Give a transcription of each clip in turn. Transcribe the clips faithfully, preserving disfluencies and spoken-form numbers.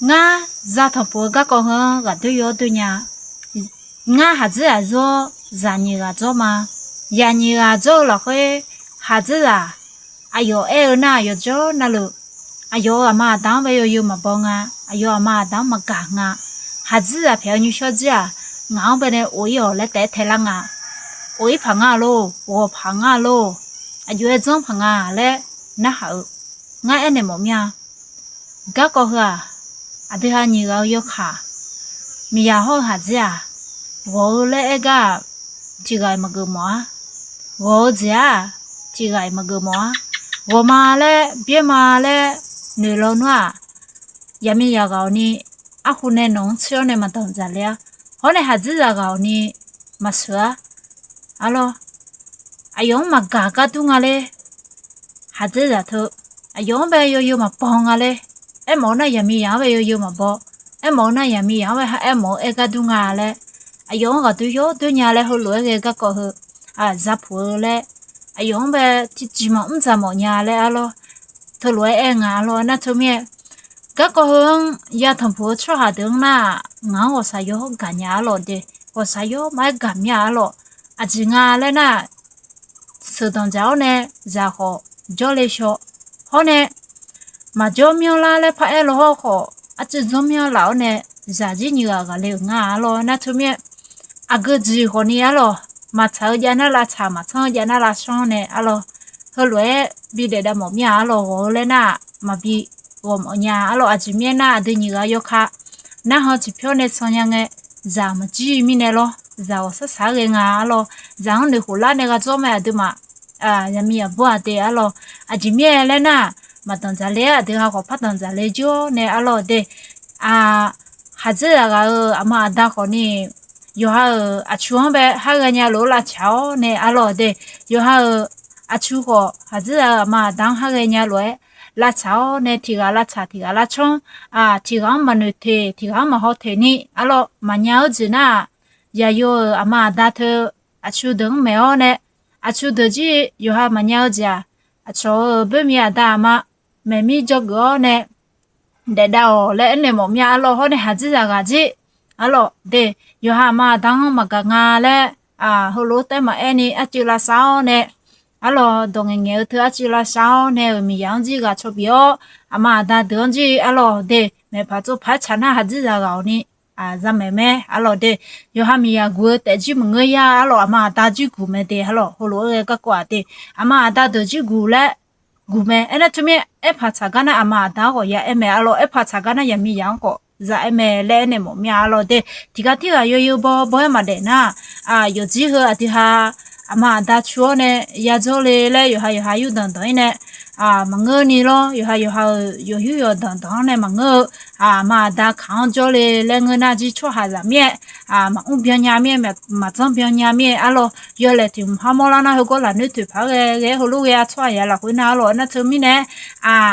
Ngar zatanqpuq-eu garkawv heu-anr ghaqdoer yawr doer nya. Ngar haqdzerzaq zor-awr zaqnyiq ghaq dzawr ma. Zaqnyiq ghaq dzawr-eu lafkhoer haqdzerzaq aqyawf aer-eu nar-aq yawqjawr navluf, aqyawf-euq aqma aqda-anr bae yawzeu maqbaw nga. Aqyawf aqma aqda-anr maqgaq nga. Haqdzerzaq pyaeq-eu nymrshawr jir-aq, ngaq-anr bae nae of-ir-awq laer taef-aer taelar nga. Of-ir paq nga lor, ghawq paq nga lor, aqjox-aer dzanr paq nga laer narhaq-eu ngar aernaeq mawf mir-a. Garkawv heu-aq, aqdui ha nyiq ghaq-eu yawkaq, miqyaq hawr-eu haqdzer-aq, ghawq-eu laer aer gar-aq, tiq ghaq-iq maqgeuf mawf-ar. Ghawq-eu jeq-aq, tiq ghaq-iq maqgeuf mawf-ar. Ghawqma laer byaerma laer noeq lawnmr-aq, yaqmiqzaq ghaq-awq ni, arhu nae nawq-anr tser-awr nae maqdanq dzaqler-ar. Hawr nae haqdzerzaq ghaq-awq ni maqsheuq-ar. Arlawr, aqyawf-anr maqgaq gar dur nga ler. Haqdzerzaq teu, aqyawf-anr bae yawzeu maqbaw nga ler. Aermawf-eu nar yaqmiqzaq-anr bae yawzeu maqbaw. Aermawf-eu nar yaqmiqzaq-anr bae ha aermawf-eu aer gar dur nga laer, aqyawf-anr ghaqdoer yawr doer nya laer heulof-aer ghae garkawv heu zapuq-eu laer, aqyawf-anr bae tiqjeq maqmr dzaq mawf nya laer arlawr, teulof-aer aer nga arlawr. Nar teu mir-aer, garkawv heu-anr yatanqpuq-eu tsawrhaq deuq-anr nar-aq, ngaq-anr ghawqshaq yawr gaq nya arlawr de. Ghawqshaq yawr maqaer gaq mir-a arlawr. Aqjeq nga laer nar-aq, sheuqdanq dzaq-awr nae zaq khawf jawrle shaw. Hawr nae maqjawr myanrlar laer paraer law hawr khawf, arcuiv dzanr myanr laf-awr nae zaq jir nyiq ghaq ghaqle-euq nga arlawr. Nar teu mir-aer, aqgeu jeq khawfni arlawr, maqtsaq-eu jav nar lavtsaq, maqtsanr-eu jav nar lavtsanr nae arlawr, heulof-aer bi daef dav mawf mir-a arlawr. Ghawq-eu laer nar-aq maqbi ghawq mawf nya arlawr. Aqjeq mirnae nar, aqdui nyiq ghaq yawkaq narhaq tiqpyawr nae san nya ngae, zaq maqjir mirnae lawr, zaq ghawqshaq shaq-aer ghae nga arlawr. Zaq-anr noeqkhof lar nae ghaq dzawr mae aqduimaf, yaqmiqzaq bawr-aq de arlawr. Aqjeq mirnae laer nar-aq, maqdanq dzaqler-aer aqdui ha khawf par danq dzaqler jir-awr nae arlawr de. Haqdzerzaq ghaq-euq aqma aqda khawfni, yawqha-euq aqtsu-anr bae har ghaenya lof-aer lavtsaq-awr nae arlawr de. Yawqha-euq aqtsu khawf haqdzerzaq-euq aqma aqda-anr har ghaenya lof-aer lavtsaq-awr nae tiq ghaq lavtsaq tiq ghaq lavtsanr, tiq ghaq-anr maqnoeq teq tiq ghaq-anr maqhaw teq ni arlawr, maqnya-eu jeq nar-aq, yaqyo-euq aqma aqda teu aqtsu deuq-anr maeq-awr nae, aqtsu deuq jir yawqha maqnya-eu jeq-aq, aqcawq-euq boermiq aqda aqma maeqmir dzawgeuf-awr nae daefdav-awq laer aernaeq mawf mir-a arlawr. Hawr nae haqdzerzaq ghaq jir arlawr de, yawqha aqma aqda-anr maqgaq nga laer heulof-aer taef maqaer ni arcuiv lavsav-awr nae arlawr, dawq ngaeqngaeq-eu teu arcuiv lavsav-awr nae-euq miqyaq-anr jir ghaq caw bif-awr, aqma aqda deuq-anr jir arlawr de, maeqpaq tsovpaq-aer tsaq nar haqdzerzaq ghaq-awq ni zaqmaeq mae arlawr de. Yawqha miqyaq guq-eu taef jir maqngeur ya arlawr, aqma aqda jir guq mae de arlawr. Heulof-aer ghae garkawv-aq de, aqma aqda deuq jir guq laer guq mae. Aernar teu mir-aer, aerpaq tsaq gar nar aqma aqda-anr ghawq ya aer mae arlawr, aerpaq tsaq gar nar yaqmiqzaq-anr khawf za aer mae laer aernaeq mawf mir-a arlawr de. Tiq ghaq tirghaq yawzeu baw baw-aer maqdaef nar, yawqjir heu aqdui ha aqma aqda cu-awr nae yadzawr le laer yawqha yawqha yurdanq danq-ir nae maqngeur ni lawr, yawqha yawqha-euq yawqyur yawqdanq danq-anr nae maqngeur-eu, aqma aqda kaq-anr jawr le laer ngeur nar jir tsawrhaqzaq mir-aer maqmr byan nya mir-aer, maqdzanr byan nya mir-aer arlawr, yawlaeq tiq mq har mawrlar nar heugawr lafnoer toeq paq-aer ghae ghae-aer heulof ghae-a tsawrhaq ya lafkhoer nar arlawr. Aernar teu mirnae,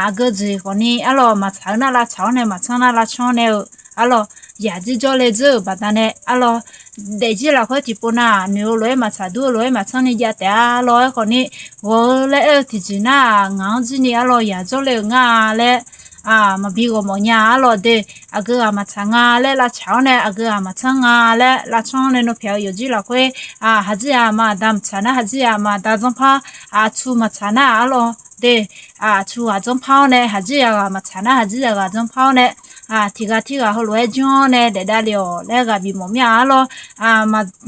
aqgeu jeq khawfni arlawr, maqtsaq-eu nar lavtsaq-awr nae maqtsanr nar lavtsanr nae-eu arlawr, yaq jir jawr le dzeur-euq baqdanae arlawr, daefjir lafkhoer tiqpov nar noeq-eu lof-aer maqtsaq, dur-eu lof-aer maqtsanr ni jav taef-a arlawr. Aerkhawfni ghawq-eu laer aer-eu tiqjeq nar-aq, ngaq-anr jir ni arlawr yaq jawr le-euq ngar-a laer maqbi ghawqmawf nya arlawr de. Aqgeu ghaq maqtsaq nga laer lavtsaq-awr nae, aqgeu ghaq maqtsanr nga laer lavtsanr nae nawpyaeq-eu yawqjir lafkhoer, haqjir aqma aqda maqtsaq nar haqjir aqma aqda dzanrpar, aqtsu maqtsaq nar arlawr de, aqtsu ghaq dzanrpar-awr nae haqjir ghaq maqtsaq nar haqjir ghaq dzanrpar-awr nae, tiq ghaq tirghaq heulof-aer janr-awr nae daefdav le-awq laer ghaq bif mawf mir-a arlawr.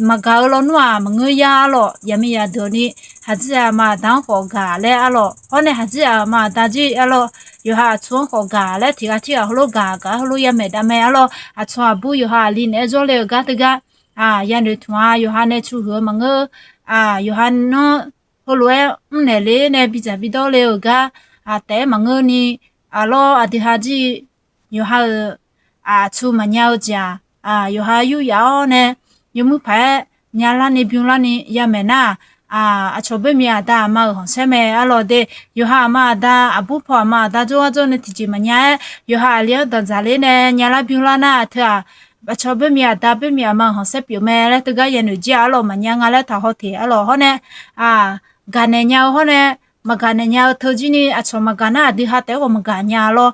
Maqgaq-eu lawnmr-aq maqngeur ya arlawr, yaqmiqzaq deuq ni haqjir aqma aqda-anr khawf gaq laer arlawr. Hawr nae haqjir aqma aqda jir arlawr, yawqha aqtsu-anr khawf gaq laer tiq ghaq tirghaq heulof gaq gaq heulof ya maeq dav mae arlawr. Aqcawq aqbur yawqha aqli naeq-aer jawr le-eu gar teugar, yanoeq tmq-a yawqha nae cu huiq-eu maqngeur. Yawqha nanr heulof-aer mrnaeq le nae bidzaq bidawr le-euq gar taef-aer maqngeur ni, arlawr aqdui ha jir yawqha-euq aqtsu maqnya-eu jeq-aq, yawqha yuryaf-awr nae yawmuir paq-aer nyalar ni bymlar ni ya maeq nar-aq, aqcawq boermiq aqda aqma-euq khanqsaer mae arlawr de. Yawqha aqma aqda aqbur paw aqma aqda jawrgar jawr nae tiqjeq maqnya-aer yawqha aqli-anr danqdzaq ler nae nyalar bymlar nar-aq teu-aq, aqcawq boermiq aqda boermiq aqma-euq khanqsaer pyeuf mae laer teugar yanoeq jir-a arlawr, maqnya nga laer taqhaw teq arlawr. Hawr nae gaqnaeq nya-eu hawr nae maqgaqnaeq nya-eu teu jir ni aqcawq maqgaq nar aqdui ha taef-aer khawf maqgaq nya lawr.